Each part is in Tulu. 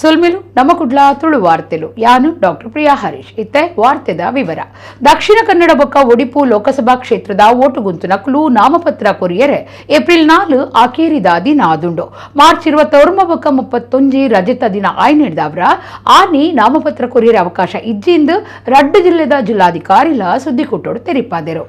ಸೊಲ್ಮೆಲು ನಮ್ಮ ಕುಡ್ಲ ತುಳು ವಾರ್ತೆಲು. ಯಾನು ಡಾಕ್ಟರ್ ಪ್ರಿಯಾ ಹರೀಶ್. ಇತ್ತೆ ವಾರ್ತೆದ ವಿವರ. ದಕ್ಷಿಣ ಕನ್ನಡ ಬೊಕ್ಕ ಒಡಿಪು ಲೋಕಸಭಾ ಕ್ಷೇತ್ರದ ಓಟುಗುಂತು ನಕಲು ನಾಮಪತ್ರ ಕೊರಿಯರೆ ಏಪ್ರಿಲ್ 4 ಆಕೇರಿದ ದಿನ ಆದುಂಡು. ಮಾರ್ಚ್ 29 ಬೊಕ್ಕ 31 ರಜೆತ ದಿನ ಆಯ್ನೆಡ್ದವರ ಆನಿ ನಾಮಪತ್ರ ಕೊರಿಯರೆ ಅವಕಾಶ ಇಜ್ಜಿಂದು ರಡ್ಡು ಜಿಲ್ಲೆದ ಜಿಲ್ಲಾಧಿಕಾರಿಲ ಸುದ್ದಿಕೂಟೋಡು ತೆರಿಪಾದೆರು.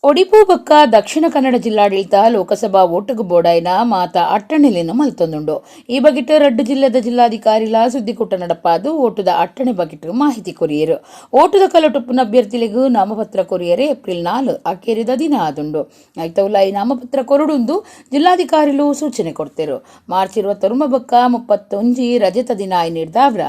ಒಡಿಪು ಬೊಕ್ಕ ದಕ್ಷಿಣ ಕನ್ನಡ ಜಿಲ್ಲಾಡಳಿತ ಲೋಕಸಭಾ ಓಟುಗು ಬೋಡಾಯಿನ ಮಾತ ಅಟ್ಟಣೆಲೆನ್ ಮಲ್ತೊಂದುಂಡು. ಈ ಬಗೆಟ್ ರಡ್ಡು ಜಿಲ್ಲೆದ ಜಿಲ್ಲಾಧಿಕಾರಿಲ ಸುದ್ದಿಕೂಟ ನಡಪಾದು ಓಟುದ ಅಟ್ಟಣೆ ಬಗೆಟ್ ಮಾಹಿತಿ ಕೊರಿಯೆರು. ಓಟುದ ಕಲಟುಪ್ಪುನ ಅಭ್ಯರ್ಥಿಲೆಗ್ ನಾಮಪತ್ರ ಕೊರಿಯರೆ ಏಪ್ರಿಲ್ 4 ಅಕೇರಿದ ದಿನ ಆದುಂಡು. ಐತವುಲ ಈ ನಾಮಪತ್ರ ಕೊರಡುಂದು ಜಿಲ್ಲಾಧಿಕಾರಿಲು ಸೂಚನೆ ಕೊಡ್ತೆರು. ಮಾರ್ಚ್ 29 ಬೊಕ್ಕ 31 ರಜೆತ ದಿನ ಆಯ್ನಿಡ್ದಾವ್ರ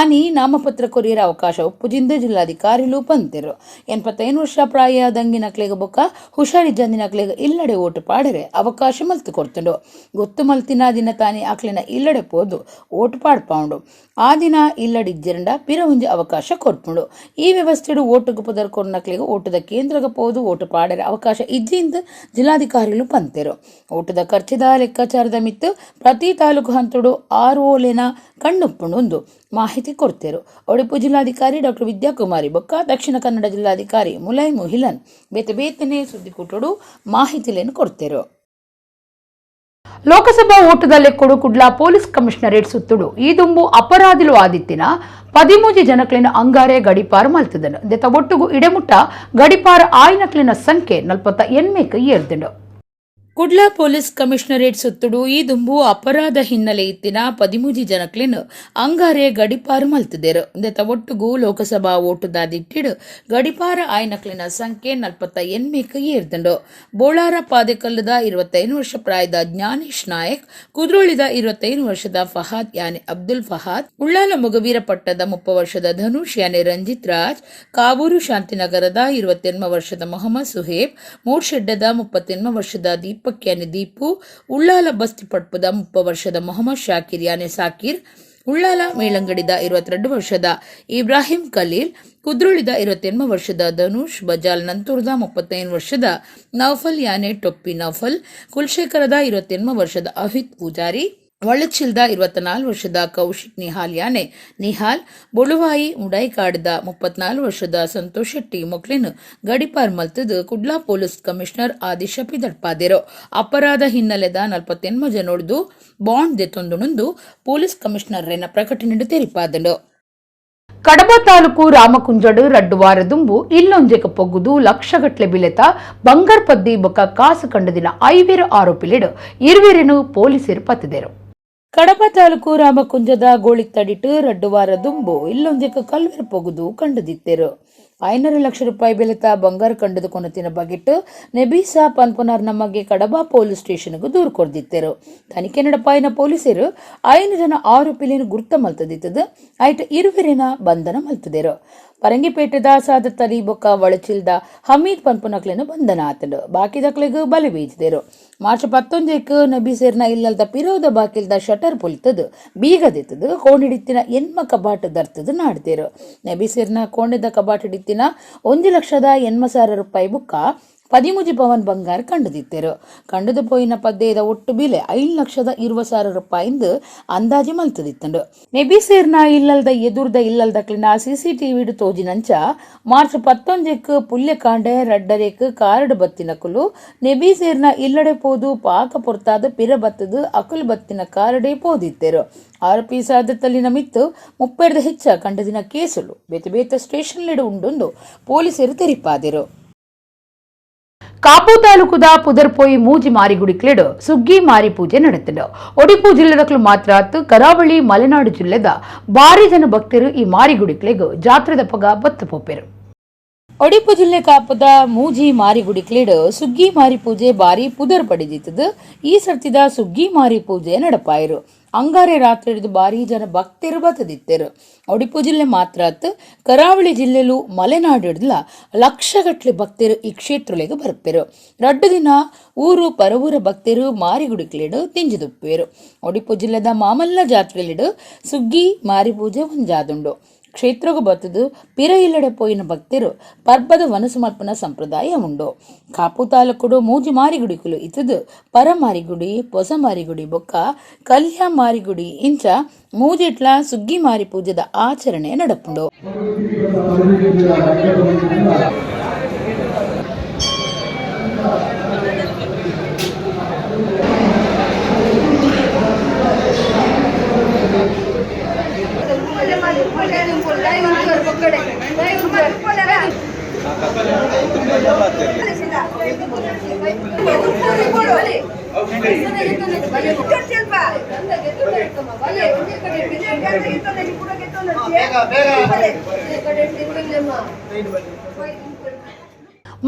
ಆನಿ ನಾಮಪತ್ರ ಕೊರಿಯರೆ ಅವಕಾಶ ಉಪ್ಪುಜಿಂದು ಜಿಲ್ಲಾಧಿಕಾರಿಲು ಪಂತೆರು. 85 ವರ್ಷ ಪ್ರಾಯ ದಂಗಿನಕ್ಲೆಗ್ ಬೊಕ್ಕ ಹುಷಾರಿಜ್ಜಂದಿನಕ್ಲೆಗ್ ಇಲ್ಲಡೆ ಓಟು ಪಾಡರೆ ಅವಕಾಶ ಮಲ್ತು ಕೊರ್ತುಂಡು. ಗೊತ್ತು ಮಲ್ತಿನ ದಿನ ತಾನಿ ಅಕ್ಲೆನ ಇಲ್ಲಡೆ ಪೋದು ಓಟು ಪಾಡ್ಪಾವುಂಡು. ಆ ದಿನ ಇಲ್ಲಡಿಜ್ಜೆರಂಡ ಪಿರ ಒಂಜಿ ಅವಕಾಶ ಕೊರ್ಪುಂಡು. ಈ ವ್ಯವಸ್ಥೆಡು ಓಟುಗು ಪುದರ್ ಕೊರ್ನಕ್ಲೆಗ್ ಓಟುದ ಕೇಂದ್ರಗ ಪೋದು ಓಟು ಪಾಡರೆ ಅವಕಾಶ ಇಜ್ಜಿಂದು ಜಿಲ್ಲಾಧಿಕಾರಿಲು ಪಂತೆರು. ಓಟುದ ಖರ್ಚಿದ ಲೆಕ್ಕಾಚಾರದ ಮಿತ್ತು ಪ್ರತಿ ತಾಲೂಕು ಹಂತಡು ಆರ್ ಓಲೆನ ಕಣ್ಣುಪ್ಪುಂಡು ಮಾಹಿತಿ ಕೊಡ್ತೇರು. ಒಡಿಪು ಜಿಲ್ಲಾಧಿಕಾರಿ ಡಾಕ್ಟರ್ ವಿದ್ಯಾಕುಮಾರಿ ಬೊಕ್ಕ ದಕ್ಷಿಣ ಕನ್ನಡ ಜಿಲ್ಲಾಧಿಕಾರಿ ಮುಲೈ ಮುಹಿಲನ್ ಬೇತೆ ಬೇತನೆ ಸುದ್ದಿಕೂಟಡು ಮಾಹಿತಿಲೇನು ಕೊಡ್ತೇರು. ಲೋಕಸಭಾ ಓಟದ ಲೆಕ್ಕೊಡು ಕುಡ್ಲ ಪೊಲೀಸ್ ಕಮಿಷನರೇಟ್ ಸುತ್ತುಡು ಈ ದುಂಬು ಅಪರಾಧಿಲು ಆದಿತ್ತಿನ 13 ಜನಕ್ಲೆನ ಅಂಗಾರೆ ಗಡಿಪಾರು ಮಲ್ತದನು. ದೆತ ಒಟ್ಟುಗು ಇಡೆಮುಟ್ಟ ಗಡಿಪಾರು ಆಯ್ನಕ್ಲಿನ ಸಂಖ್ಯೆ 48ಕ್ಕೆ ಏರ್ದಿಂಡು. ಕುಡ್ಲ ಪೊಲೀಸ್ ಕಮಿಷನರೇಟ್ ಸುತ್ತುಡು ಈ ದುಂಬು ಅಪರಾಧ ಹಿನ್ನೆಲೆ ಇತ್ತಿನ 13 ಜನಕ್ಲೆನ್ ಅಂಗಾರೆ ಗಡಿಪಾರು ಮಲ್ತದೆರು. ಇಂದೆತ ಒಟ್ಟುಗು ಲೋಕಸಭಾ ಓಟುದ ದಿಟ್ಟಿಡು ಗಡಿಪಾರ ಆಯ್ನಕ್ಲಿನ ಸಂಖ್ಯೆ 48ಕ್ಕೆ ಏರ್ದುಂಡು. ಬೋಳಾರ ಪಾದೆಕಲ್ಲದ 25 ವರ್ಷ ಪ್ರಾಯದ ಜ್ಞಾನೇಶ್ ನಾಯಕ್, ಕುದ್ರೋಳಿದ 25 ವರ್ಷದ ಫಹಾದ್ ಯಾನೆ ಅಬ್ದುಲ್ ಫಹಾದ್, ಉಳ್ಳಾಲ ಮೊಗವೀರ ಪಟ್ಟದ 30 ವರ್ಷದ ಧನುಷ್ ಯಾನೆ ರಂಜಿತ್ ರಾಜ್, ಕಾವೂರು ಶಾಂತಿನಗರದ 28 ವರ್ಷದ ಮೊಹಮ್ಮದ್ ಸುಹೇಬ್, ಮೂಡ್ಶೆಡ್ಡದ 38 ವರ್ಷದ ದೀಪಕ್ ಯಾನೆ ದೀಪು, ಉಳ್ಳಾಲ ಬಸ್ತಿ ಪಡ್ಪುದ 30 ವರ್ಷದ ಮೊಹಮ್ಮದ್ ಶಾಕಿರ್ ಯಾನೆ ಸಾಕಿರ್, ಉಳ್ಳಾಲ ಮೇಳಂಗಡಿದ 22 ವರ್ಷದ ಇಬ್ರಾಹಿಂ ಖಲೀಲ್, ಕುದ್ರೋಳಿದ 28 ವರ್ಷದ ಧನುಷ್, ಬಜಾಲ್ ನಂತೂರ್ದ 35 ವರ್ಷದ ನೌಫಲ್ ಯಾನೆ ಟೊಪ್ಪಿ ನೌಫಲ್, ಕುಲಶೇಖರದ 28 ವರ್ಷದ ಅಹಿತ್ ಪೂಜಾರಿ, ವಳ್ಳಚಿಲ್ದ 24 ವರ್ಷದ ಕೌಶಿಕ್ ನಿಹಾಲ್ ಯಾನೆ ನಿಹಾಲ್, ಬೊಳುವಾಯಿ ಮುಡಾಯಿಕಾಡ್ದ 34 ವರ್ಷದ ಸಂತೋಷ್ ಶೆಟ್ಟಿ ಮೊಕ್ಲೆನ್ ಗಡಿಪಾರ್ ಮಲ್ತದು ಕುಡ್ಲಾ ಪೊಲೀಸ್ ಕಮಿಷನರ್ ಆದೇಶ ಪಿದಡ್ಪಾದೆರು. ಅಪರಾಧ ಹಿನ್ನೆಲೆದ 48 ಜನೊಡ್ದು ಬಾಂಡ್ ದೆತೊಂದುಣುಂದು ಪೊಲೀಸ್ ಕಮಿಷನರ್ರೆನ ಪ್ರಕಟಣೆ ತೆರಿಪಾದಂಡು. ಕಡಬ ತಾಲೂಕು ರಾಮಕುಂಜಡು ರಡ್ಡು ವಾರ ದುಂಬು ಇಲ್ಲೊಂಜೆಕ ಪೊಗ್ಗುದು ಲಕ್ಷಗಟ್ಲೆ ಬಿಲೆತ ಬಂಗಾರ್ ಪದ್ದಿ ಬೊಕ್ಕ ಕಾಸು ಕಂಡದಿನ ಐವೇರು ಆರೋಪಿಲಿಡು ಇರುವೆರೆನು ಪೊಲೀಸರು ಪತ್ತಿದರು. ಕಡಬ ತಾಲೂಕು ರಾಮಕುಂಜದ ಗೋಳಿತ್ತಡಿಟ್ಟು ರಡ್ಡು ವಾರ ದುಂಬು ಇಲ್ಲೊಂಜೆಕ ಕಲ್ವೆರ್ ಪೊಗುದು ಕಂಡುದಿತ್ತೆರು. 5.5 ಲಕ್ಷ ರೂಪಾಯಿ ಬೆಲೆತ ಬಂಗಾರ ಕಂಡದು ಕೊನತಿನ ಬಗೆಟ್ಟು ನೆಬೀಸಾ ಪನ್ಪುನಾರ್ ನಮಗೆ ಕಡಬ ಪೊಲೀಸ್ ಸ್ಟೇಷನ್ಗೆ ದೂರು ಕೊರ್ದಿತ್ತೆರು. ತನಿಖೆ ನಡಪಾಯಿನ ಪೊಲೀಸರು ಐನು ಜನ ಆರೋಪಿಲೇನು ಗುರ್ತ ಮಲ್ತದಿತ್ತದು. ಐಟ್ ಇರುವೆರಿನ ಬಂಧನ ಮಲ್ತದೆರು. ಪರಂಗಿಪೇಟೆದ ಸಾದತ್ ಅಲಿ ಬೊಕ್ಕ ವಳಚಿಲ್ದ ಹಮೀದ್ ಪನ್ಪುನಕ್ಲೆನ ಬಂಧನ ಆತಂಡು. ಬಾಕಿದಕ್ಲೆಗ್ ಬಲೆ ಬೀಜಿದೆರು. ಮಾರ್ಚ್ 19ಕ್ಕೆ ನಬೀಸೇರ್ನ ಇಲ್ಲಲ್ದ ಪಿರೋದ ಬಾಕಿಲ್ದ ಶಟರ್ ಪೊಲಿತದು ಬೀಗದಿತ್ತದು ಕೋಣಿಡಿತ್ತಿನ ಎನ್ಮ ಕಬಾಟ್ ದರ್ತದು ನಾಡ್ತೇರು. ನಬೀಸೇರ್ನ ಕೋಣೆದ ಕಬಾಟ್ ಹಿಡಿತ್ತಿನ 1,80,000 ರೂಪಾಯಿ ಬುಕ್ಕ 13 ಪವನ್ ಬಂಗಾರ ಕಂಡುದಿತ್ತೆರು. ಕಂಡುದು ಪೋಯಿನ ಪದ್ದೇದ ಒಟ್ಟು ಬಿಲೆ 5,20,000 ರೂಪಾಯಿಂದ ಅಂದಾಜಿ ಮಲ್ತದಿತ್ತಂಡು. ನೆಬಿಸೇರ್ನ ಇಲ್ಲಲ್ದ ಎದುರ್ದ ಇಲ್ಲಲ್ದಕ್ಲಿನ ಸಿಸಿಟಿವಿ ತೋಜಿನಂಚ ಮಾರ್ಚ್ 19ಕ್ಕೆ ಪುಲ್ಯಕಾಂಡೆ ರಡ್ಡರೇಕ್ ಕಾರಡು ಬತ್ತಿನಕುಲು ನೆಬಿಸೇರ್ನ ಇಲ್ಲಡೆ ಪೋದು ಪಾಕ ಪೊರ್ತಾದ ಪಿರ ಬತ್ತದು ಅಕುಲು ಬತ್ತಿನ ಕಾರಡೆ ಪೋದಿತ್ತೆರು. ಆರೋಪಿ ಸಾದತ್ತಲ್ಲಿನ ಮಿತ್ತು 30ರ್ದ ಹೆಚ್ಚ ಕಂಡದಿನ ಕೇಸುಲು ಬೇತೆ ಬೇತೆ ಸ್ಟೇಷನ್ಲಿಡು ಉಂಡುಂದು ಪೊಲೀಸರು ತೆರಿಪಾದಿರು. ಕಾಪು ತಾಲೂಕುದ ಪುದರ್ಪೋಯಿ ಮೂಜಿ ಮಾರಿಗುಡಿಕ್ಲೆಡು ಸುಗ್ಗಿ ಮಾರಿ ಪೂಜೆ ನಡೆತಂಡು. ಒಡಿಪು ಜಿಲ್ಲೆದಕ್ಲು ಮಾತ್ರ ಕರಾವಳಿ ಮಲೆನಾಡು ಜಿಲ್ಲೆದ ಬಾರಿ ಜನ ಭಕ್ತರು ಈ ಮಾರಿಗುಡಿಕ್ಲೆಗ್ ಜಾತ್ರೆದ ಪಗ ಬತ್ತು ಪೋಪೆರು. ಒಡಿಪು ಜಿಲ್ಲೆ ಕಾಪುದ ಮೂಜಿ ಮಾರಿಗುಡಿಕ್ಲೆಡು ಸುಗ್ಗಿ ಮಾರಿ ಪೂಜೆ ಬಾರಿ ಪುದರ್ ಪಡೆದಿತ್ತದು. ಈ ಸರ್ತಿದ ಸುಗ್ಗಿ ಮಾರಿ ಪೂಜೆ ನಡಪಾಯರು. ಅಂಗಾರೆ ರಾತ್ರಿ ಹಿಡಿದು ಬಾರಿ ಜನ ಭಕ್ತರು ಬತ್ತದಿತ್ತೆರು. ಒಡಿಪು ಜಿಲ್ಲೆ ಮಾತ್ರ ಅತ್ ಕರಾವಳಿ ಜಿಲ್ಲೆಲು ಮಲೆನಾಡು ಹಿಡ್ದಲ ಲಕ್ಷಗಟ್ಲೆ ಭಕ್ತರು ಈ ಕ್ಷೇತ್ರಲೆಗ್ ಬರ್ಪೆರು. ರಡ್ಡು ದಿನ ಊರು ಪರವೂರ ಭಕ್ತರು ಮಾರಿಗುಡಿಕ್ಲೆಡು ತಿಂಜಿದುಪ್ಪೇರು. ಒಡಿಪು ಜಿಲ್ಲೆದ ಮಾಮಲ್ಲ ಜಾತ್ರೆಲಿಡು ಸುಗ್ಗಿ ಮಾರಿ ಪೂಜೆ ಒಂಜಾದುಂಡು. ಕ್ಷೇತ್ರಗು ಬತ್ತದು ಪಿರ ಇಲ್ಲಡೆ ಪೋಯಿನ ಭಕ್ತರು ಪರ್ಬದ ವನಸು ಮಲ್ಪುನ ಸಂಪ್ರದಾಯ ಉಂಡು. ಕಾಪು ತಾಲೂಕುಡು ಮೂಜಿ ಮಾರಿಗುಡಿಕುಲು ಇತ್ತದು ಪರಮಾರಿಗುಡಿ, ಪೊಸ ಮಾರಿಗುಡಿ ಬೊಕ್ಕ ಕಲ್ಯ ಮಾರಿಗುಡಿ ಇಂಚ ಮೂಜಿಟ್ಲ ಸುಗ್ಗಿ ಮಾರಿ ಪೂಜೆದ ಆಚರಣೆ ನಡಪುಂಡು.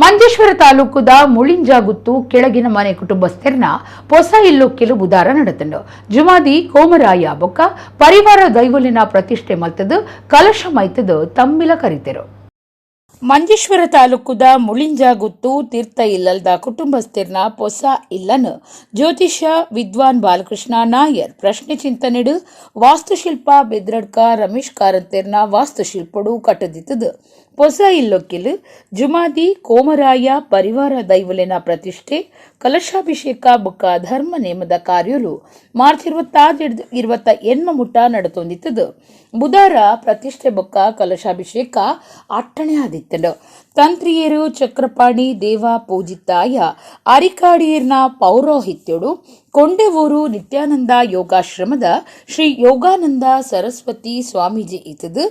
ಮಂಜೇಶ್ವರ ತಾಲೂಕುದ ಮುಳಿಂಜಾಗುತ್ತು ಕೆಳಗಿನ ಮನೆ ಕುಟುಂಬಸ್ಥರನ ಪೊಸ ಇಲ್ಲೊಕ್ಕೆಲು ಬುದಾರ ನಡೆತಂಡು. ಜುಮಾದಿ ಕೋಮರಾಯ ಬೊಕ್ಕ ಪರಿವಾರ ದೈವಲಿನ ಪ್ರತಿಷ್ಠೆ ಮಲ್ತದು ಕಲಶ ಮೈತದು ತಮ್ಮಿಲ ಕರಿತೆರು. ಮಂಜೇಶ್ವರ ತಾಲೂಕುದ ಮುಳಿಂಜಾಗುತ್ತು ತೀರ್ಥ ಇಲ್ಲಲ್ದ ಕುಟುಂಬಸ್ಥರನ ಪೊಸ ಇಲ್ಲನು ಜ್ಯೋತಿಷ್ಯ ವಿದ್ವಾನ್ ಬಾಲಕೃಷ್ಣ ನಾಯರ್ ಪ್ರಶ್ನೆ ಚಿಂತನೆಡು ವಾಸ್ತುಶಿಲ್ಪ ಬೆದ್ರಡ್ಕ ರಮೇಶ್ ಕಾರಂತೆರ್ನ ವಾಸ್ತುಶಿಲ್ಪಡು ಕಟ್ಟದಿತ್ತದು. ಪೊಸ ಇಲ್ಲೊಕ್ಕಿಲು ಜುಮಾದಿ ಕೋಮರಾಯ ಪರಿವಾರ ದೈವಲಿನ ಪ್ರತಿಷ್ಠೆ ಕಲಶಾಭಿಷೇಕ ಬೊಕ್ಕ ಧರ್ಮ ನೇಮದ ಕಾರ್ಯಲು ಮಾರ್ಚ್ 26 28 ಮುಟ್ಟ ನಡತೊಂದಿತ್ತದು. ಬುಧಾರ ಪ್ರತಿಷ್ಠೆ ಬೊಕ್ಕ ಕಲಶಾಭಿಷೇಕ ಅಟ್ಟಣೆ ಆದಿತ್ತಂಡು. ತಂತ್ರಿಯರು ಚಕ್ರಪಾಣಿ ದೇವ ಪೂಜಿತಾಯ ಅರಿಕಾಡಿಯರ್ನ ಪೌರೋಹಿತ್ಯಡು ಕೊಂಡೆವೂರು ನಿತ್ಯಾನಂದ ಯೋಗಾಶ್ರಮದ ಶ್ರೀ ಯೋಗಾನಂದ ಸರಸ್ವತಿ ಸ್ವಾಮೀಜಿ ಇತ್ತದು.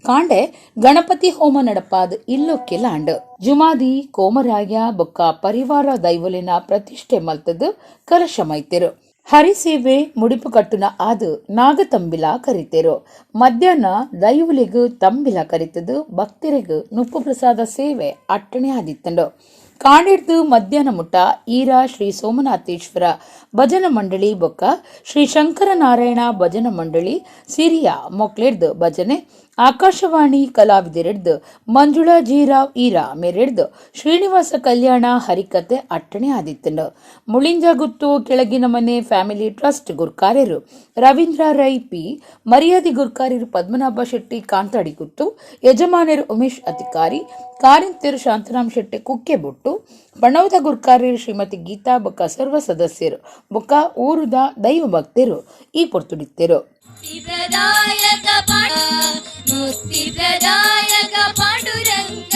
ಕಾಂಡೆ ಗಣಪತಿ ಹೋಮ ನಡಪಾದ ಇಲ್ಲೊಕ್ಕೆಲಾಂಡ್. ಜುಮಾದಿ ಕೋಮರಾಯ ಬೊಕ್ಕ ಪರಿವಾರ ದೈವಲಿನ ಪ್ರತಿಷ್ಠೆ ಮಲ್ತದು ಕಲಶ ಮೈತೆರು. ಹರಿಸೇವೆ ಮುಡಿಪು ಕಟ್ಟುನ ಆದು ನಾಗತಂಬಿಲ ಕರಿತೆರು. ಮಧ್ಯಾಹ್ನ ದೈವಲಿಗು ತಂಬಿಲ ಕರಿತದು ಭಕ್ತರಿಗು ನುಪ್ಪು ಪ್ರಸಾದ ಸೇವೆ ಅಟ್ಟಣೆ ಆದಿತ್ತಂಡು. ಕಾಣಿಡ್ದು ಮಧ್ಯಾಹ್ನ ಮುಟ್ಟ ಈರಾ ಶ್ರೀ ಸೋಮನಾಥೇಶ್ವರ ಭಜನ ಮಂಡಳಿ ಬೊಕ್ಕ ಶ್ರೀ ಶಂಕರನಾರಾಯಣ ಭಜನ ಮಂಡಳಿ ಸಿರಿಯಾ ಮೊಕ್ಲೆಡ್ದು ಭಜನೆ, ಆಕಾಶವಾಣಿ ಕಲಾವಿದರೆಡ್ದು ಮಂಜುಳಾ ಜೀರಾವ್ ಈರಾ ಮೇರೆಡ್ದು ಶ್ರೀನಿವಾಸ ಕಲ್ಯಾಣ ಹರಿಕತೆ ಅಟ್ಟಣೆ ಆದಿತ್ತಂಡು. ಮುಳಿಂಜಗುತ್ತು ಕೆಳಗಿನ ಮನೆ ಫ್ಯಾಮಿಲಿ ಟ್ರಸ್ಟ್ ಗುರ್ಕಾರ್ಯರು ರವೀಂದ್ರ ರೈ ಪಿ, ಮರ್ಯಾದೆ ಗುರ್ಕಾರ್ಯರು ಪದ್ಮನಾಭ ಶೆಟ್ಟಿ ಕಾಂತಾಡಿಗುತ್ತು, ಯಜಮಾನರು ಉಮೇಶ್ ಅಧಿಕಾರಿ, ಕಾರಿಂತರು ಶಾಂತರಾಮ್ ಶೆಟ್ಟಿ ಕುಕ್ಕೆಬೊಟ್ಟು, ಪಣವದ ಗುರ್ಕಾರ್ಯರು ಶ್ರೀಮತಿ ಗೀತಾ ಬೊಕ್ಕ ಸರ್ವ ಸದಸ್ಯರು ಬೊಕ್ಕ ಊರುದ ದೈವ ಭಕ್ತರು ಈ ಪೊರ್ತುಡಿತ್ತೆರು. ಮುಕ್ತಿಪ್ರದಾಯಕ ಪಾಂಡುರಂಗ,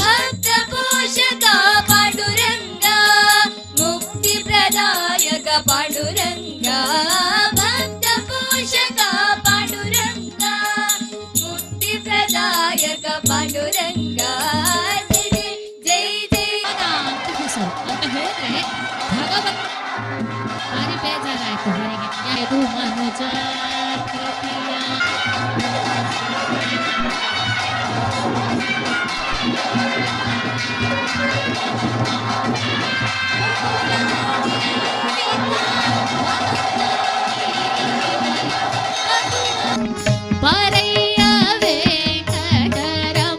ಭಕ್ತ ಪೋಷಕ ಪಾಂಡುರಂಗ, ಮುಕ್ತಿಪ್ರದಾಯಕ ಪಾಂಡುರಂಗ, ಭಕ್ತ ಪೋಷಕ ಪಾಂಡುರಂಗ, ಮುಕ್ತಿಪ್ರದಾಯಕ ಪಾಂಡುರಂಗ, ಜಯ ಜಯ ಜಯ ಅಂತ ಹೆಸರು ಅಂತ ಹೇಳಿದ್ರೆ ಭಗವಂತ ಭಾರಿ ಬೇಜಾರಾಯ್ತು ಹರಿಗೆ. ಇದು ಮನುಜ ಕೃತಿಯ ಪರಯ್ಯ ವೆಂಕಟರಮಣನು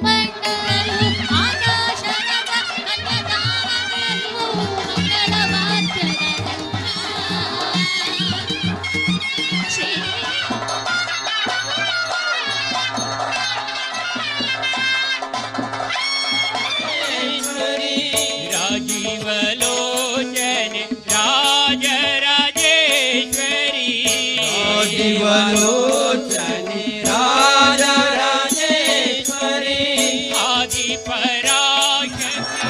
ಆಕಾಶದ ಕನ್ಯದಾನಗಳು ಮಂಗಳವಾದ್ಯದ ಶ್ರೀ ರಾಜೀವಲೋಚನೆ ರಾಜ ರಾಜೇಶ್ವರಿ, ರಾಜೀವಲೋಚನೆ ರಾಜ ರಾಜೇಶ್ವರಿ, ಆದಿ ಪರಾಶಕ್ತಿ.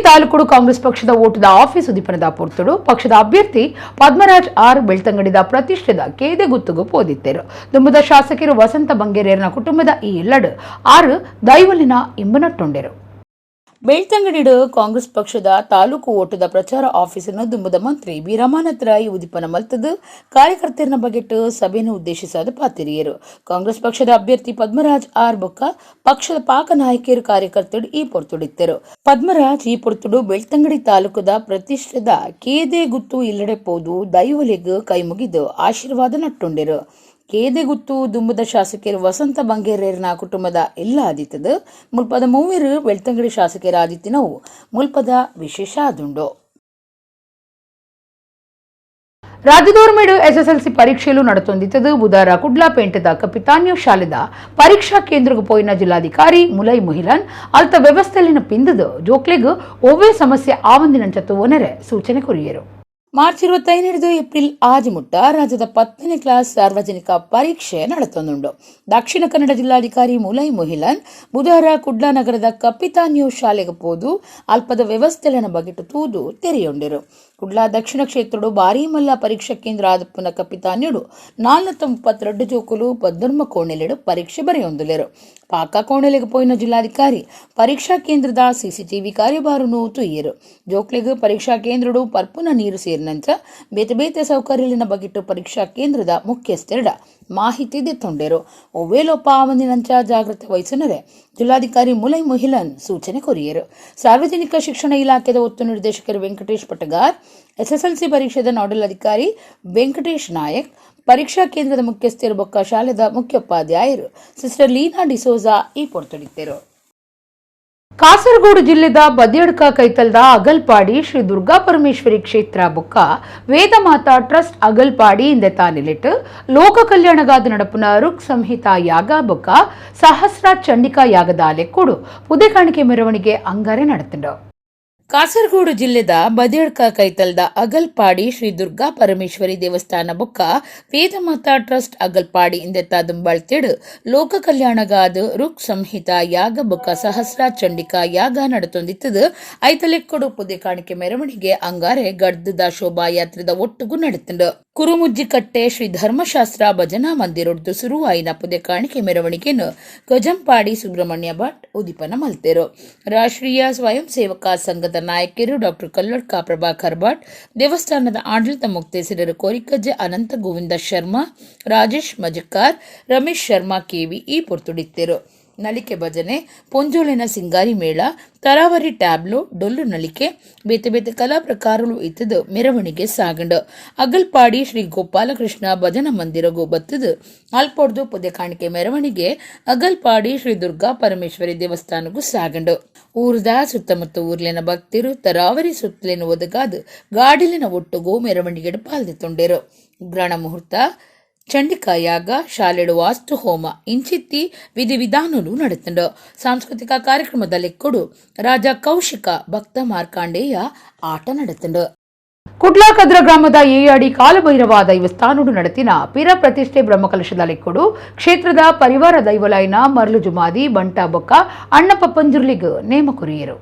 ತಾಲೂಕುಡು ಕಾಂಗ್ರೆಸ್ ಪಕ್ಷದ ಓಟುದ ಆಫೀಸ್ ಉದಿಪನದ ಪೊರ್ತುಡು ಪಕ್ಷದ ಅಭ್ಯರ್ಥಿ ಪದ್ಮರಾಜ್ ಆರ್ ಬೆಳ್ತಂಗಡಿದ ಪ್ರತಿಷ್ಠೆದ ಕೇದೆ ಗುತ್ತುಗು ಪೋದಿತ್ತೇರು. ದುಂಬುದ ಶಾಸಕರು ವಸಂತ ಬಂಗೇರೇರ್ನ ಕುಟುಂಬದ ಈ ಇಲ್ಲಡು ಆರು ದೈವಲಿನ ಇಂಬನಟ್ಟೊಂಡೆರು. ಬೆಳ್ತಂಗಡಿಡು ಕಾಂಗ್ರೆಸ್ ಪಕ್ಷದ ತಾಲೂಕು ಓಟದ ಪ್ರಚಾರ ಆಫೀಸನ್ನು ದುಂಬುದ ಮಂತ್ರಿ ಬಿ ರಮಾನಾಥ್ ರೈ ಉದಿಪನ ಮಲ್ತದು ಕಾರ್ಯಕರ್ತರನ ಬಗೆಟ್ ಸಭೆಯನ್ನು ಉದ್ದೇಶಿಸಾದ ಪಾತಿರಿಯರು. ಕಾಂಗ್ರೆಸ್ ಪಕ್ಷದ ಅಭ್ಯರ್ಥಿ ಪದ್ಮರಾಜ್ ಆರ್ ಬೊಕ್ಕ ಪಕ್ಷದ ಪಾಕ ನಾಯಕಿಯರು ಕಾರ್ಯಕರ್ತರು ಈ ಪೊರ್ತುಡಿತ್ತರು. ಪದ್ಮರಾಜ್ ಈ ಪೊರ್ತುಡು ಬೆಳ್ತಂಗಡಿ ತಾಲೂಕುದ ಪ್ರತಿಷ್ಠೆದ ಕೇದೆ ಗುತ್ತು ಇಲ್ಲಡೆ ಪೋದು ದೈವಲಿಗ್ ಕೈ ಮುಗಿದು ಆಶೀರ್ವಾದ ನಟ್ಟುಂಡಿರು. ಕೇದೆಗುತ್ತು ದುಂಬುದ ಶಾಸಕರು ವಸಂತ ಬಂಗೇರೇರ್ನ ಕುಟುಂಬದ ಎಲ್ಲ ಆದಿತ್ತದ ಮುಲ್ಪದ ಮೂವರು ಬೆಳ್ತಂಗಡಿ ಶಾಸಕರ ಆದಿತ್ತಿನವು ಮುಲ್ಪದ ವಿಶೇಷ ಆದುಂಡು. ರಾಜ್ಯದೋರ್ಮೇಡು ಎಸ್ಎಸ್ಎಲ್ಸಿ ಪರೀಕ್ಷೆಯಲ್ಲೂ ನಡೆತೊಂದಿತ್ತದು. ಬುಧಾರ ಕುಡ್ಲಾಪೇಂಟೆದ ಕಪಿತಾನ್ಯೋ ಶಾಲೆದ ಪರೀಕ್ಷಾ ಕೇಂದ್ರಕ್ಕೆ ಪೋಯಿನ ಜಿಲ್ಲಾಧಿಕಾರಿ ಮುಲೈ ಮುಹಿಲನ್ ಅಲ್ತ ವ್ಯವಸ್ಥೆಲಿನ ಪಿಂದದು ಜೋಕ್ಲೆಗ್ ಒವ್ವೇ ಸಮಸ್ಯೆ ಆವಂದಿನಂಚತ್ತು ಒನರೆ ಸೂಚನೆ ಕೊರಿಯರು. ಮಾರ್ಚ್ 25 ಏಪ್ರಿಲ್ ಆಜಿ ಮುಟ್ಟ ರಾಜ್ಯದ 10ನೇ ಕ್ಲಾಸ್ ಸಾರ್ವಜನಿಕ ಪರೀಕ್ಷೆ ನಡೆತೊಂದುಂಡು. ದಕ್ಷಿಣ ಕನ್ನಡ ಜಿಲ್ಲಾಧಿಕಾರಿ ಮುಲೈ ಮುಹಿಲನ್ ಬುಧವಾರ ಕುಡ್ಲಾ ನಗರದ ಕಪಿತಾನ್ಯೋ ಶಾಲೆಗೆ ಪೋದು ಅಲ್ಪದ ವ್ಯವಸ್ಥೆಲೆನ ಬಗೆಟು ತೂದು ತೆರೆಯೊಂಡಿರು. ಕುಡ್ಲಾ ದಕ್ಷಿಣ ಕ್ಷೇತ್ರಡು ಭಾರೀ ಮಲ್ಲ ಪರೀಕ್ಷಾ ಕೇಂದ್ರ ಆದಪ್ಪನ ಕಪಿತಾನ್ಯುಡು 432 ಜೋಕುಲು ಪದ್ಧರ್ಮ ಕೋಣೆಲೆಡು ಪರೀಕ್ಷೆ ಬರೆಯೊಂದುಲೆರು. ಪಾಕ ಕೋಣೆಲೆಗೆ ಪೋಯಿನ ಜಿಲ್ಲಾಧಿಕಾರಿ ಪರೀಕ್ಷಾ ಕೇಂದ್ರದ ಸಿಸಿಟಿವಿ ಕಾರ್ಯಭಾರನು ತುಯ್ಯರು. ಜೋಕ್ಲೆಗ್ ಪರೀಕ್ಷಾ ಕೇಂದ್ರಡು ಪರ್ಪುನ ನೀರು ಸೇರಿನಂಚ ಬೇತೆ ಬೇತೆ ಸೌಕರ್ಯಲಿನ ಬಗೆಟು ಪರೀಕ್ಷಾ ಕೇಂದ್ರದ ಮುಖ್ಯಸ್ಥೆರಡ ಮಾಹಿತಿ ದೆತ್ತೊಂಡೆರು. ಒವ್ವೇಲೋಪ ಆವಂದಿನಂಚ ಜಾಗೃತೆ ವಹಿಸನರೆ ಜಿಲ್ಲಾಧಿಕಾರಿ ಮುಲೈ ಮುಹಿಲನ್ ಸೂಚನೆ ಕೊರಿಯರು. ಸಾರ್ವಜನಿಕ ಶಿಕ್ಷಣ ಇಲಾಖೆದ ಒತ್ತು ನಿರ್ದೇಶಕರು ವೆಂಕಟೇಶ್ ಪಟಗಾರ್, ಎಸ್ಎಸ್ಎಲ್ಸಿ ಪರೀಕ್ಷೆದ ನೋಡಲ್ ಅಧಿಕಾರಿ ವೆಂಕಟೇಶ್ ನಾಯಕ್, ಪರೀಕ್ಷಾ ಕೇಂದ್ರದ ಮುಖ್ಯಸ್ಥರು ಬೊಕ್ಕ ಶಾಲೆದ ಮುಖ್ಯೋಪಾಧ್ಯಾಯರು ಸಿಸ್ಟರ್ ಲೀನಾ ಡಿಸೋಜಾ ಈ ಪೊರ್ತುಡಿದ್ದರು. ಕಾಸರಗೋಡು ಜಿಲ್ಲೆದ ಬದಿಯಡ್ಕ ಕೈತಲ್ದ ಅಗಲ್ಪಾಡಿ ಶ್ರೀ ದುರ್ಗಾ ಪರಮೇಶ್ವರಿ ಕ್ಷೇತ್ರ ಬೊಕ್ಕ ವೇದಮಾತಾ ಟ್ರಸ್ಟ್ ಅಗಲ್ಪಾಡಿ ಇಂದೆತ ನಿಲೆಟ್ ಲೋಕ ಕಲ್ಯಾಣಗಾದ ನಡಪುನ ಋಕ್ ಸಂಹಿತಾ ಯಾಗ ಬೊಕ್ಕ ಸಹಸ್ರ ಚಂಡಿಕಾ ಯಾಗದ ಲೆಕ್ಕೋಡು ಪುದೆ ಕಾಣಿಕೆ ಮೆರವಣಿಗೆ ಅಂಗಾರೆ ನಡೆತಂಡು. ಕಾಸರಗೋಡು ಜಿಲ್ಲೆದ ಬದಿಯಡ್ಕ ಕೈತಲ್ದ ಅಗಲ್ಪಾಡಿ ಶ್ರೀ ದುರ್ಗಾ ಪರಮೇಶ್ವರಿ ದೇವಸ್ಥಾನ ಬೊಕ್ಕ ವೇದಮಾತಾ ಟ್ರಸ್ಟ್ ಅಗಲ್ಪಾಡಿ ಇಂದೆತ್ತ ದುಂಬಾಳ್ತೇಡು ಲೋಕ ಕಲ್ಯಾಣಗಾದ ಋಕ್ ಸಂಹಿತಾ ಯಾಗ ಬೊಕ್ಕ ಸಹಸ್ರ ಚಂಡಿಕಾ ಯಾಗ ನಡೆತೊಂದಿತ್ತದು. ಐತಲೆಕ್ಕೊಡು ಪುದೆ ಕಾಣಿಕೆ ಮೆರವಣಿಗೆ ಅಂಗಾರೆ ಗಡ್ದದ ಶೋಭಾಯಾತ್ರೆದ ಒಟ್ಟುಗು ನಡೆತಂಡು. ಕುರುಮುಜ್ಜಿಕಟ್ಟೆ ಶ್ರೀ ಧರ್ಮಶಾಸ್ತ್ರ ಭಜನಾ ಮಂದಿರೊಡ್ದು ಸುರುವಾಯಿನ ಪುದೆ ಕಾಣಿಕೆ ಮೆರವಣಿಗೆಯನ್ನು ಗಜಂಪಾಡಿ ಸುಬ್ರಹ್ಮಣ್ಯ ಭಟ್ ಉದಿಪನ ಮಲ್ತೆರು. ರಾಷ್ಟ್ರೀಯ ಸ್ವಯಂ ಸೇವಕ ಸಂಘದ ನಾಯಕರು ಡಾಕ್ಟರ್ ಕಲ್ಲಡ್ಕ ಪ್ರಭಾಕರ್ ಭಟ್, ದೇವಸ್ಥಾನದ ಆಡಳಿತ ಮುಕ್ತೇಸರರು ಕೋರಿಕಜ್ಜೆ ಅನಂತ ಗೋವಿಂದ ಶರ್ಮಾ, ರಾಜೇಶ್ ಮಜಕಾರ್, ರಮೇಶ್ ಶರ್ಮಾ ಕೆವಿ ಈ ಪೊರ್ತುಡಿತ್ತೆರು. ನಲಿಕೆ ಭಜನೆ, ಪೊಂಜೋಲಿನ ಸಿಂಗಾರಿ ಮೇಳ, ತರಾವರಿ ಟ್ಯಾಬ್ಲೋ, ಡೊಲ್ಲು ನಲಿಕೆ, ಬೇತೆ ಬೇತೆ ಕಲಾ ಪ್ರಕಾರಗಳು ಇತ್ತದು ಮೆರವಣಿಗೆ ಸಾಗಂಡು ಅಗಲ್ಪಾಡಿ ಶ್ರೀ ಗೋಪಾಲಕೃಷ್ಣ ಭಜನಾ ಮಂದಿರಗೂ ಬತ್ತದು ಅಲ್ಪೊಡ್ದು ಪುದೆ ಕಾಣಿಕೆ ಮೆರವಣಿಗೆ ಅಗಲ್ಪಾಡಿ ಶ್ರೀ ದುರ್ಗಾ ಪರಮೇಶ್ವರಿ ದೇವಸ್ಥಾನಗೂ ಸಾಗಂಡು. ಊರ್ದ ಸುತ್ತಮುತ್ತ ಊರ್ಲಿನ ಭಕ್ತರು ತರಾವರಿ ಸುತ್ತಲಿನ ಒದಗಾದು ಗಾಡಿಲಿನ ಒಟ್ಟುಗೂ ಮೆರವಣಿಗೆ ಪಾಲ್ದಿತ್ತೊಂಡೇರು. ಗ್ರಹಣ ಮುಹೂರ್ತ, ಚಂಡಿಕಾ ಯಾಗ, ಶಾಲೆಡು ವಾಸ್ತು ಹೋಮ ಇಂಚಿತ್ತಿ ವಿಧಿವಿಧಾನಲು ನಡೆತಂಡು. ಸಾಂಸ್ಕೃತಿಕ ಕಾರ್ಯಕ್ರಮದಲ್ಲಿ ಕೊಡು ರಾಜ ಕೌಶಿಕ, ಭಕ್ತ ಮಾರ್ಕಾಂಡೇಯ ಆಟ ನಡೆತಂಡು. ಕುಡ್ಲಾ ಕದ್ರ ಗ್ರಾಮದ ಏಯಾಡಿ ಕಾಲಭೈರವ ದೈವಸ್ಥಾನಡು ನಡೆತಿನ ಪಿರ ಪ್ರತಿಷ್ಠೆ ಬ್ರಹ್ಮಕಲಶದ ಲೆಕ್ಕೊಡು ಕ್ಷೇತ್ರದ ಪರಿವಾರ ದೈವಲಾಯನ ಮರ್ಲು ಜುಮಾದಿ ಬಂಟ ಬೊಕ್ಕ ಅಣ್ಣಪ್ಪ ಪಂಜುರ್ಲಿಗ್ ನೇಮ ಕೊರಿಯರು.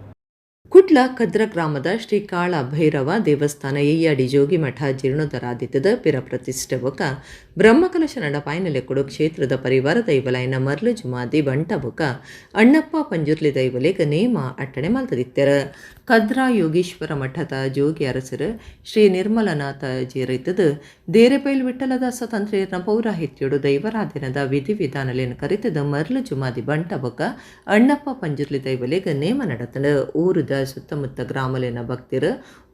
ಕುಡ್ಲ ಕದ್ರ ಗ್ರಾಮದ ಶ್ರೀ ಕಾಳ ಭೈರವ ದೇವಸ್ಥಾನ ಎಯ್ಯಾಡಿ ಜೋಗಿಮಠ ಜೀರ್ಣೋದ್ಧಾರಾದಿತ್ಯದ ಪಿರ ಪ್ರತಿಷ್ಠೆ ಬೊಕ ಬ್ರಹ್ಮಕಲಶ ನಡಪಾಯನಲೆಕ್ಕುಡು ಕ್ಷೇತ್ರದ ಪರಿವಾರ ದೈವಲಾಯನ ಮರ್ಲು ಜುಮಾದಿ ಬಂಟ ಬೊಕ ಅಣ್ಣಪ್ಪ ಪಂಜುರ್ಲಿ ದೈವಲೆಗ್ ನೇಮ ಅಟ್ಟಣೆ ಮಲ್ತದಿತ್ತೆರ. ಕದ್ರ ಯೋಗೀಶ್ವರ ಮಠದ ಜೋಗಿ ಅರಸರು ಶ್ರೀ ನಿರ್ಮಲನಾಥ ಜೀರೈತದ ದೇರೆಬೈಲ್ ವಿಠಲದಾಸ ತಂತ್ರಿಯರ್ನ ಪೌರಾಹಿತ್ಯಡು ದೈವರಾಧನದ ವಿಧಿವಿಧಾನಲೇನು ಕರಿತದ ಮರ್ಲು ಜುಮಾದಿ ಬಂಟ ಬೊಕ ಅಣ್ಣಪ್ಪ ಪಂಜುರ್ಲಿ ದೈವಲೆಗ್ ನೇಮ ನಡತಂಡು. ಊರುದ ಸುತ್ತಮುತ್ತ ಗ್ರಾಮಲಿನ ಭಕ್ತಿರು,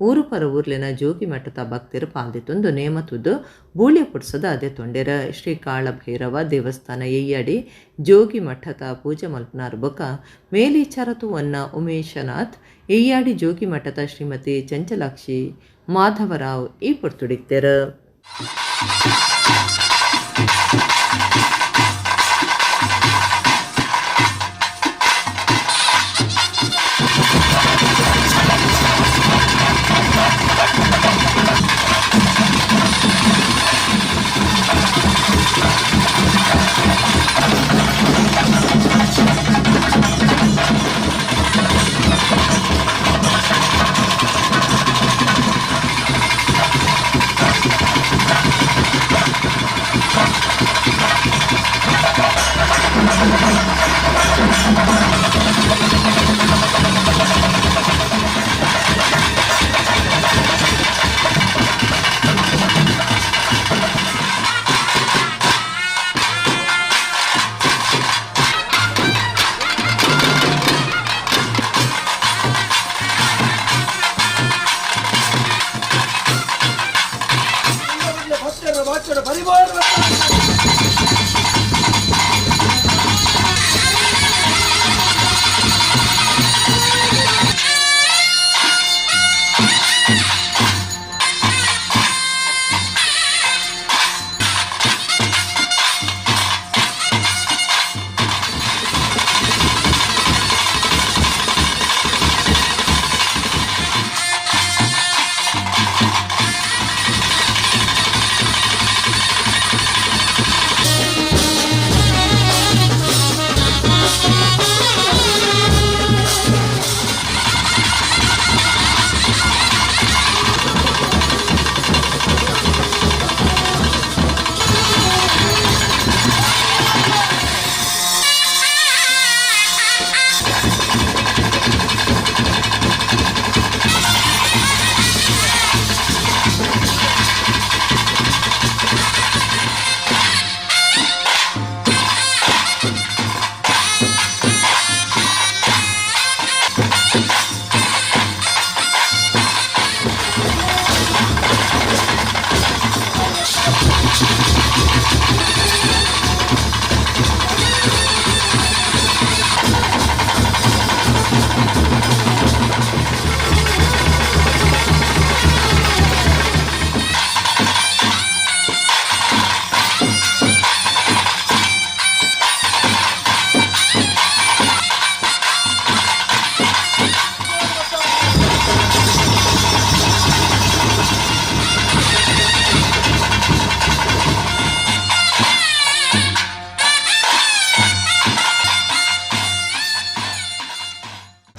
ಊರು ಪರ ಊರ್ಲಿನ ಜೋಗಿ ಮಠದ ಭಕ್ತಿರು ಪಾಲ್ದಿತ್ತೊಂದು ನೇಮ ತುದ್ದು ಬೂಳ್ಯ ಪುಡ್ಸದ ಅದೇ ತೊಂಡೆರ. ಶ್ರೀ ಕಾಳಭೈರವ ದೇವಸ್ಥಾನ ಎಯ್ಯಾಡಿ ಜೋಗಿ ಮಠದ ಪೂಜೆ ಮಲ್ಪನಾರ್ ಬೊಕ ಮೇಲಿಚಾರತು ಉಮೇಶನಾಥ್, ಎಯ್ಯಾಡಿ ಜೋಗಿ ಮಠದ ಶ್ರೀಮತಿ ಚಂಚಲಾಕ್ಷಿ ಮಾಧವರಾವ್ ಈ ಪೊರ್ತುಡಿತ್ತೆರು. ಪರಿವಾರ.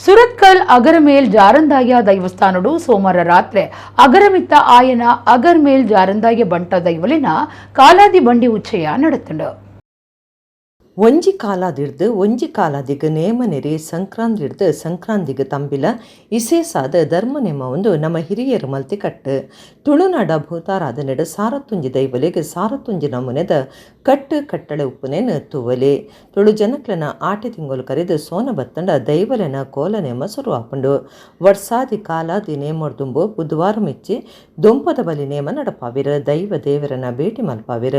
ಸುರತ್ಕಲ್ ಅಗರಮೇಲ್ ಜಾರಂದಾಯ ದೈವಸ್ಥಾನಡು ಸೋಮವಾರ ರಾತ್ರಿ ಅಗರಮಿತ್ತ ಆಯನ ಅಗರ್ಮೇಲ್ ಜಾರಂದಾಯ ಬಂಟ ದೈವಲಿನ ಕಾಲಾದಿ ಬಂಡಿ ಉಚ್ಚಯ ನಡೆತಂಡು. ಒಂಜಿ ಕಾಲಾದಿಡ್ದು ಒಂಜಿ ಕಾಲಾದಿಗ್ ನೇಮ ನೆರಿ ಸಂಕ್ರಾಂದಿಡ್ದು ಸಂಕ್ರಾಂತಿಗ್ ತಂಬಿಲ ಇಸೇಸಾದ ಧರ್ಮ ನೇಮ ಒಂದು ನಮ್ಮ ಹಿರಿಯರು ಮಲ್ತಿ ಕಟ್ಟು. ತುಳುನಾಡ ಭೂತಾರಾಧನೆಡು ಸಾರತ್ತುಂಜಿ ದೈವಲೆಗ್ ಸಾರತ್ತುಂಜಿ ನಮೂನೆದ ಕಟ್ಟು ಕಟ್ಟಳೆ ಉಪ್ಪುನೇನು ತೂವಲೆ. ತುಳು ಜನಕ್ಲೆನ ಆಟಿ ತಿಂಗೊಲು ಕರಿದು ಸೋನ ಬತ್ತಂಡ ದೈವಲೆನ ಕೋಲ ನೇಮ ಸುರುವಾಪುಂಡು. ವರ್ಸಾದಿ ಕಾಲಾದಿ ನೇಮೊರ್ದುಂಬು ಬುಧವಾರ ಮೆಚ್ಚಿ ದೊಂಪದ ಬಲಿ ನೇಮ ನಡಪಾವಿರ, ದೈವ ದೇವರನ ಭೇಟಿ ಮಲ್ಪಾವಿರ,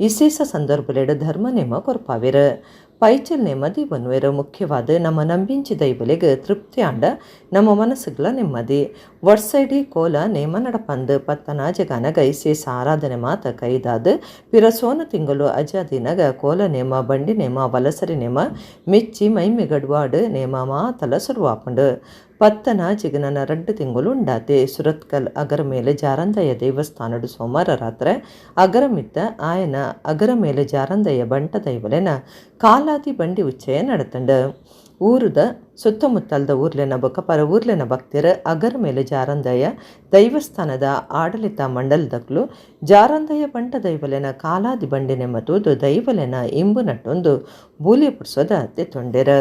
ಇಸೇಸ ಸಂದರ್ಭಲೆಡು ಧರ್ಮ ನೇಮ ಕೊರ್ಪಾವಿರ, ಪೈಚಲ್ ನೇಮ ದೀವನ್ವೇರು. ಮುಖ್ಯವಾದ ನಮ್ಮ ನಂಬಿಂಚಿ ದೈವಲೆಗ್ ತೃಪ್ತಿ ಆಂಡ ನಮ್ಮ ಮನಸ್ಸುಗಳ ನೆಮ್ಮದಿ. ವರ್ಷೈಡಿ ಕೋಲ ನೇಮ ನಡಪಂದು ಪತ್ತನಾಜಗಾನಗ ಇಸೇಸ ಆರಾಧನೆ ಮಾತ ಕೈದಾದ ಪಿರಸೋನ ತಿಂಗಳು ಅಜಾದಿನಗ ಕೋಲ ನೇಮ, ಬಂಡಿ ನೇಮ, ವಲಸರಿ ನೇಮ, ಮೆಚ್ಚಿ ಮೈಮೆ ಗಡ್ವಾಡು ನೇಮ ಮಾತಲ ಸುರುವಾಪುಂಡು. ಪತ್ತನಾಜಿಗನ ರಡ್ಡು ತಿಂಗಳು ಉಂಡಾತೆ. ಸುರತ್ಕಲ್ ಅಗರ ಮೇಲೆ ಜಾರಂದಯ್ಯ ದೇವಸ್ಥಾನಡು ಸೋಮವಾರ ರಾತ್ರಿ ಅಗರಮಿತ್ತ ಆಯನ ಅಗರ ಮೇಲೆ ಜಾರಂದಯ್ಯ ಬಂಟ ದೈವಲೆನ ಕಾಲಾದಿ ಬಂಡಿ ಉಚ್ಚಯ ನಡತಂಡು. ಊರುದ ಸುತ್ತಮುತ್ತಲ್ದ ಊರ್ಲೆನ ಬೊಕ ಪರ ಊರ್ಲೆನ ಭಕ್ತರ ಅಗರ ಮೇಲೆ ಜಾರಂದಯ್ಯ ದೈವಸ್ಥಾನದ ಆಡಳಿತ ಮಂಡಲದಕ್ಲು ಜಾರಂದಯ್ಯ ಬಂಟ ದೈವಲೆನ ಕಾಲಾದಿ ಬಂಡಿನೆ ಮತ್ತು ದೈವಲೆನ ಇಂಬು ನಟ್ಟೊಂದು ಬೂಲಿ ಪುಡ್ಸೋದ ತೆತ್ತೊಂಡೆರ.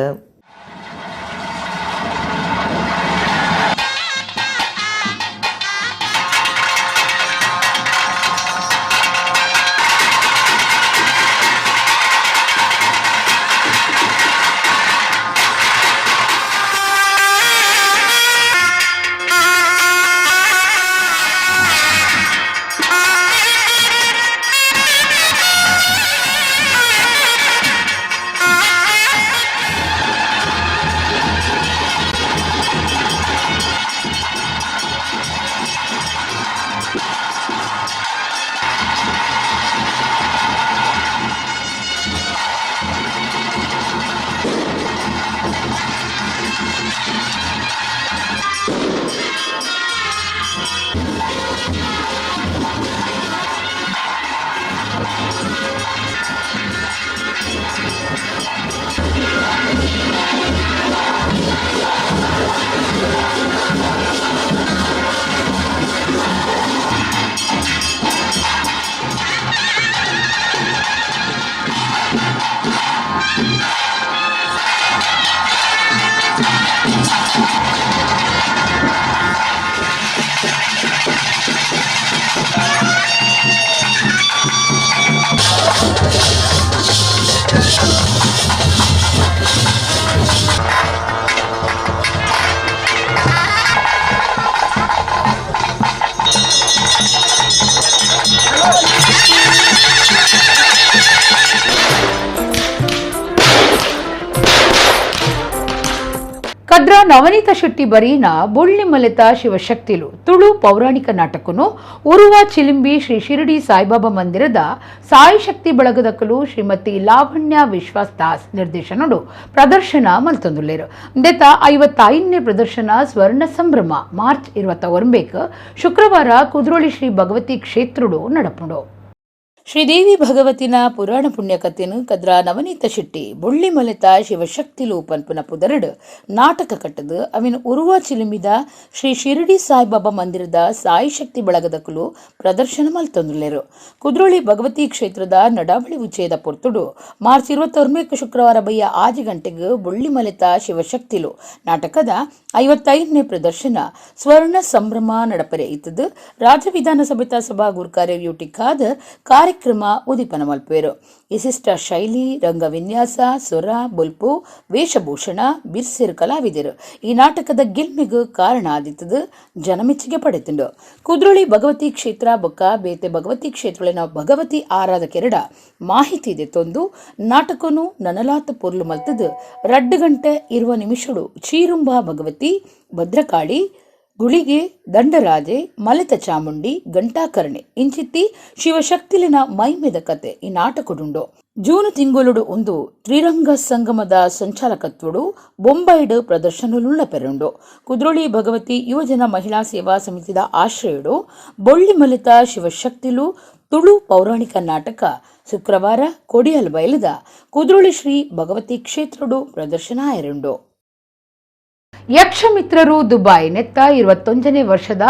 Kadra Navaneetha Shetty ಬರೀನ ಬೊಳ್ಳಿಮಲೆತ ಶಿವಶಕ್ತಿಲು ತುಳು ಪೌರಾಣಿಕ ನಾಟಕನು ಉರುವ ಚಿಲಿಂಬಿ ಶ್ರೀ ಶಿರಡಿ ಸಾಯಿಬಾಬಾ ಮಂದಿರದ ಸಾಯಿ ಶಕ್ತಿ ಬಳಗದಕಲು ಶ್ರೀಮತಿ ಲಾವಣ್ಯ ವಿಶ್ವಾಸ್ ದಾಸ್ ನಿರ್ದೇಶನಡು ಪ್ರದರ್ಶನ ಮಲ್ತೊಂದುಲ್ಲೇರು. ದೆತ 55ನೇ ಪ್ರದರ್ಶನ ಸ್ವರ್ಣ ಸಂಭ್ರಮ ಮಾರ್ಚ್ 29 ಶುಕ್ರವಾರ ಕುದ್ರೋಳಿ ಶ್ರೀ ಭಗವತಿ ಕ್ಷೇತ್ರಡು ನಡಪುಂಡು. ಶ್ರೀದೇವಿ ಭಗವತಿನ ಪುರಾಣ ಪುಣ್ಯಕಥೆನು ಕದ್ರ ನವನೀತ ಶೆಟ್ಟಿ ಬೊಳ್ಳಿಮಲೆತ ಶಿವಶಕ್ತಿಲು ಪನ್ಪುನ ಪುದರಡು ನಾಟಕ ಕಟ್ಟದು ಅವಿನ ಉರುವ ಚಿಲುಮಿದ ಶ್ರೀ ಶಿರಡಿ ಸಾಯಿಬಾಬಾ ಮಂದಿರದ ಸಾಯಿ ಶಕ್ತಿ ಬಳಗದಕುಲು ಪ್ರದರ್ಶನ ಮಲ್ತೊಂದುಲ್ಲೆರು. ಕುದ್ರೋಳಿ ಭಗವತಿ ಕ್ಷೇತ್ರದ ನಡಾವಳಿ ಉಚ್ಚಯದ ಪೊರ್ತುಡು ಮಾರ್ಚ್ 29 ಶುಕ್ರವಾರ ಬಯ್ಯ 6 ಗಂಟೆಗೆ ಬೊಳ್ಳಿಮಲೆತ ಶಿವಶಕ್ತಿಲು ನಾಟಕದ 55ನೇ ಪ್ರದರ್ಶನ ಸ್ವರ್ಣ ಸಂಭ್ರಮ ನಡಪರೆ ಇತ್ತದು. ರಾಜ್ಯ ವಿಧಾನಸಭೆತ ಸಭಾ ಗುರ್ಕಾರೆ ಯುಟಿ ಖಾದರ್ ಕಾರ್ಯಕ್ರಮ ಉದೀಪನ ಮಲ್ಪೇರು. ವಿಶಿಷ್ಟ ಶೈಲಿ, ರಂಗವಿನ್ಯಾಸ, ಸ್ವರ, ಬೊಲ್ಪು, ವೇಷಭೂಷಣ, ಬಿರ್ಸಿರು ಕಲಾವಿದರು ಈ ನಾಟಕದ ಗೆಲ್ಮೆಗು ಕಾರಣ ಆದಿತ್ತದು ಜನಮೆಚ್ಚುಗೆ ಪಡೆತುಂಡು. ಕುದ್ರೋಳಿ ಭಗವತಿ ಕ್ಷೇತ್ರ ಬೊಕ್ಕ ಬೇತೆ ಭಗವತಿ ಕ್ಷೇತ್ರಗಳಿನ ಭಗವತಿ ಆರಾಧಕೆರಡ ಮಾಹಿತಿ ಇದೆ ತೊಂದು ನಾಟಕನು ನನಲಾತ ಪೊರ್ಲು ಮಲ್ತದು 2 ಗಂಟೆ 20 ನಿಮಿಷಡು ಚೀರುಂಬ ಭಗವತಿ, ಭದ್ರಕಾಳಿ, ಗುಳಿಗೆ, ದಂಡರಾಜೆ, ಮಲೆತ ಚಾಮುಂಡಿ, ಘಂಟಾಕರ್ಣೆ ಇಂಚಿತ್ತಿ ಶಿವಶಕ್ತಿಲಿನ ಮೈಮೆದ ಕತೆ ಈ ನಾಟಕಡುಂಡು. ಜೂನ್ ತಿಂಗೊಲುಡು ಒಂದು ತ್ರಿರಂಗ ಸಂಗಮದ ಸಂಚಾಲಕತ್ವಡು ಬೊಂಬೈಡ್ ಪ್ರದರ್ಶನಲುಳ್ಳ ಪೆರುಂಡು. ಕುದ್ರೋಳಿ ಭಗವತಿ ಯುವಜನ ಮಹಿಳಾ ಸೇವಾ ಸಮಿತಿದ ಆಶ್ರಯಡು ಬೊಳ್ಳಿಮಲಿತ ಶಿವಶಕ್ತಿಲು ತುಳು ಪೌರಾಣಿಕ ನಾಟಕ ಶುಕ್ರವಾರ ಕೊಡಿಯಲ್ ಬಯಲದ ಕುದ್ರೋಳಿ ಶ್ರೀ ಭಗವತಿ ಕ್ಷೇತ್ರಡು ಪ್ರದರ್ಶನ ಆಯರುಂಡು. ಯಕ್ಷಮಿತ್ರರು ದುಬೈ ನೆತ್ತ 21ನೇ ವರ್ಷದ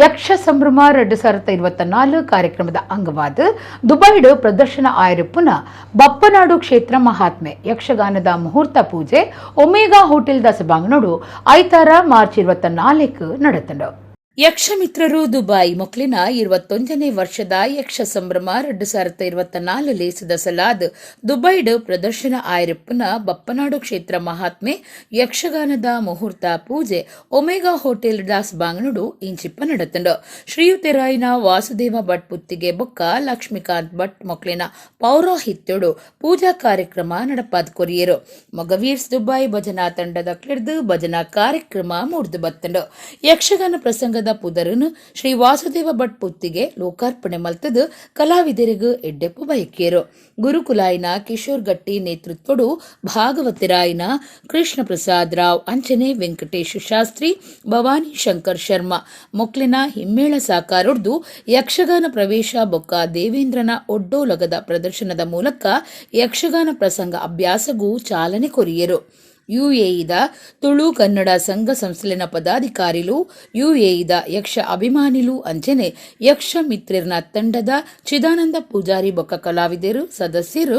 ಯಕ್ಷ ಸಂಭ್ರಮ 2024 ಕಾರ್ಯಕ್ರಮದ ಅಂಗವಾದ ದುಬೈಡ್ ಪ್ರದರ್ಶನ ಆಯರುಪ್ಪುನ ಬಪ್ಪನಾಡು ಕ್ಷೇತ್ರ ಮಹಾತ್ಮೆ ಯಕ್ಷಗಾನದ ಮುಹೂರ್ತ ಪೂಜೆ ಒಮೇಗಾ ಹೋಟೆಲ್ ದ ಸಭಾಂಗಣಡು ಐತಾರ ಮಾರ್ಚ್ 24 ನಡೆತಂಡು. ಯಕ್ಷಮಿತ್ರರು ದುಬೈ ಮೊಕ್ಲಿನ 21ನೇ ವರ್ಷದ ಯಕ್ಷ ಸಂಭ್ರಮ 2024 ಲೇಸದ ಸಲಾದ್ ದುಬೈಡ್ ಪ್ರದರ್ಶನ ಆಯರಪ್ಪನ ಬಪ್ಪನಾಡು ಕ್ಷೇತ್ರ ಮಹಾತ್ಮೆ ಯಕ್ಷಗಾನದ ಮುಹೂರ್ತ ಪೂಜೆ ಒಮೆಗಾ ಹೋಟೆಲ್ ದಾಸ್ ಬಾಂಗನುಡು ಇಂಚಿಪ್ಪ ನಡೆತಂಡು. ಶ್ರೀಯುತೆರಾಯಿನ ವಾಸುದೇವ ಭಟ್ ಪುತ್ತಿಗೆ ಬೊಕ್ಕ ಲಕ್ಷ್ಮೀಕಾಂತ್ ಭಟ್ ಮೊಕ್ಲಿನ ಪೌರೋಹಿತ್ಯಡು ಪೂಜಾ ಕಾರ್ಯಕ್ರಮ ನಡಪಾದ್ ಕೊರಿಯರು. ಮೊಗವೀರ್ಸ್ ದುಬೈ ಭಜನಾ ತಂಡದ ಕ್ಲಿರ್ದು ಭಜನಾ ಕಾರ್ಯಕ್ರಮ ಮೂರ್ದು ಬತ್ತಂಡು. ಯಕ್ಷಗಾನ ಪ್ರಸಂಗದ ಪುದರನು ಶ್ರೀ ವಾಸುದೇವ ಭಟ್ ಪುತ್ತಿಗೆ ಲೋಕಾರ್ಪಣೆ ಮಲ್ತದು ಕಲಾವಿದರಿಗೂ ಎಡ್ಡೆಪ್ಪು ಬಯಕಿಯರು. ಗುರುಕುಲಾಯಿನ ಕಿಶೋರ್ ಗಟ್ಟಿ ನೇತೃತ್ವಡು ಭಾಗವತರಾಯಿನ ಕೃಷ್ಣ ಪ್ರಸಾದ್ ರಾವ್, ಅಂಚನೆ ವೆಂಕಟೇಶ್ ಶಾಸ್ತ್ರಿ, ಭವಾನಿ ಶಂಕರ್ ಶರ್ಮಾ ಮೊಕ್ಲಿನ ಹಿಮ್ಮೇಳ ಸಾಕಾರೊಡ್ದು ಯಕ್ಷಗಾನ ಪ್ರವೇಶ ಬೊಕ್ಕ ದೇವೇಂದ್ರನ ಒಡ್ಡೋಲಗದ ಪ್ರದರ್ಶನದ ಮೂಲಕ ಯಕ್ಷಗಾನ ಪ್ರಸಂಗ ಅಭ್ಯಾಸಗೂ ಚಾಲನೆ ಕೊರಿಯರು. ಯುಎಇದ ತುಳು ಕನ್ನಡ ಸಂಘ ಸಂಸ್ಥೆಲಿನ ಪದಾಧಿಕಾರಿಲು, ಯುಎಇದ ಯಕ್ಷ ಅಭಿಮಾನಿಲು, ಅಂಚನೆ ಯಕ್ಷ ಮಿತ್ರರ್ನ ತಂಡದ ಚಿದಾನಂದ ಪೂಜಾರಿ ಬೊಕ್ಕ ಕಲಾವಿದರು ಸದಸ್ಯರು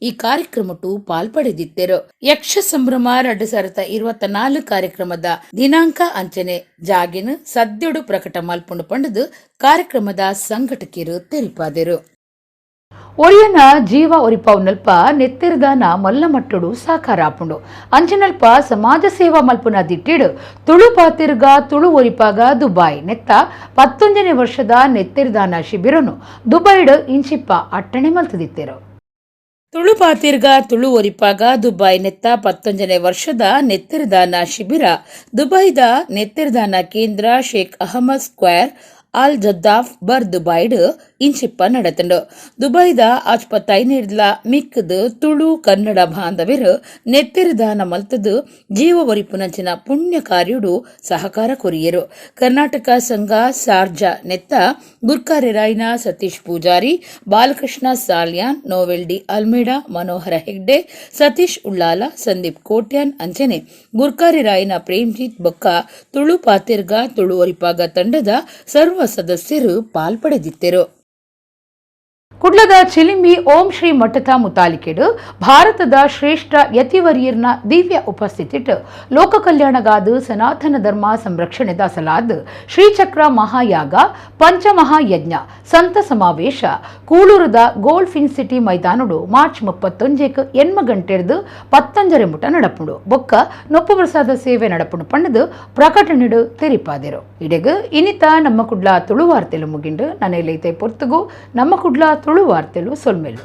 ಈ ಕಾರ್ಯಕ್ರಮಟ್ಟು ಪಾಲ್ಪಡೆದಿದ್ದರು. ಯಕ್ಷ ಸಂಭ್ರಮ 2024 ಕಾರ್ಯಕ್ರಮದ ದಿನಾಂಕ ಅಂಚನೆ ಜಾಗಿನ ಸದ್ಯಡು ಪ್ರಕಟ ಮಲ್ಪುಂಡು ಪಂಡದು ಕಾರ್ಯಕ್ರಮದ ಸಂಘಟಕರು ತೆರಿಪಾದರು. ಒರಿಯನ ಜೀವ ಒರಿಪಾವ್ನಲ್ಪ ನೆತ್ತಿರ್ದಾನ ಮಲ್ಲಮಟ್ಟುಡು ಸಾಕಾರ ಆಪುಂಡು. ಅಂಚಿನಲ್ಪ ಸಮಾಜ ಸೇವಾ ಮಲ್ಪುನ ದಿಟ್ಟಿಡು ತುಳು ಪಾತಿರ್ಗ ತುಳು ಒರಿಪಾಗ ದುಬಾಯ್ ನೆತ್ತ 19ನೇ ವರ್ಷದ ನೆತ್ತಿರ್ದಾನ ಶಿಬಿರನು ದುಬೈಡ್ ಇಂಚಿಪ್ಪ ಅಟ್ಟಣೆ ಮಲ್ತದಿತ್ತೇರು. ತುಳು ಪಾತಿರ್ಗ ತುಳು ಒರಿಪಾಗ ದುಬೈ ನೆತ್ತ 19ನೇ ವರ್ಷದ ನೆತ್ತಿರ್ದಾನ ಶಿಬಿರ ದುಬೈದ ನೆತ್ತಿರ್ದಾನ ಕೇಂದ್ರ Sheikh Ahmed square Al Jaddaf Bur ದುಬೈಡ್ ಇಂಚಿಪ್ಪ ನಡೆತಂಡು. ದುಬೈದ ಆಚ್ಪತ್ತೈನೇರ್ಲ ಮಿಕ್ಕದು Tulu Kannada ಬಾಂಧವ್ಯರು ನೆತ್ತಿರ್ದಾನ ಮಲ್ತದು ಜೀವ ಒರಿಪುನಂಚಿನ ಪುಣ್ಯ ಕಾರ್ಯುಡು ಸಹಕಾರ ಕೊರಿಯರು. ಕರ್ನಾಟಕ ಸಂಘ ಸಾರ್ಜಾ ನೆತ್ತ ಗುರ್ಕಾರ್ಯರಾಯಿನ ಸತೀಶ್ ಪೂಜಾರಿ, ಬಾಲಕೃಷ್ಣ ಸಾಲ್ಯಾನ್, ನೋವೆಲ್ ಡಿ ಅಲ್ಮೇಡಾ, ಮನೋಹರ ಹೆಗ್ಡೆ, ಸತೀಶ್ ಉಳ್ಳಾಲ, ಸಂದೀಪ್ ಕೋಟ್ಯಾನ್, ಅಂಚನೆ ಗುರ್ಕಾರ್ಯರಾಯಿನ ಪ್ರೇಮ್ಜಿತ್ ಬೊಕ್ಕ ತುಳು ಪಾತಿರ್ಗ ತುಳು ಒರಿಪಾಗ ತಂಡದ ಸರ್ವ ಸದಸ್ಯರು ಪಾಲ್ಪಡೆದಿದ್ದರು. ಕುಡ್ಲದ ಚಿಲಿಂಬಿ ಓಂ ಶ್ರೀ ಮಠದ ಮುತಾಲಿಕೆಡು ಭಾರತದ ಶ್ರೇಷ್ಠ ಯತಿವರ್ಯರ್ನ ದಿವ್ಯ ಉಪಸ್ಥಿತಿಟ್ ಲೋಕ ಕಲ್ಯಾಣಗಾದ ಸನಾತನ ಧರ್ಮ ಸಂರಕ್ಷಣೆದ ಸಲಾದ್ ಶ್ರೀಚಕ್ರ ಮಹಾಯಾಗ ಪಂಚಮಹಾಯಜ್ಞ ಸಂತ ಸಮಾವೇಶ ಕೂಳೂರದ ಗೋಲ್ಡ್ ಫಿನ್ ಸಿಟಿ ಮೈದಾನಡು ಮಾರ್ಚ್ 31 8 ಗಂಟೆಡ್ದು 10 ಮುಟ ನಡಪುಂಡು. ಬೊಕ್ಕ ನೊಪ್ಪು ಪ್ರಸಾದ ಸೇವೆ ನಡಪುಂಡು ಪಂಡದು ಪ್ರಕಟಣೆಡು ತೆರಿಪಾದೆರು. ಇಡೆಗ್ ಇನಿತ ನಮ್ಮ ಕುಡ್ಲ ತುಳು ವಾರ್ತೆಲು ಮುಗಿಂಡು. ನನೇಲೈತೆ ಪೊರ್ತುಗು ನಮ್ಮ ಕುಡ್ಲ ತುಳು ವಾರ್ತೆಲು ಸೊಲ್ಮೆಲು.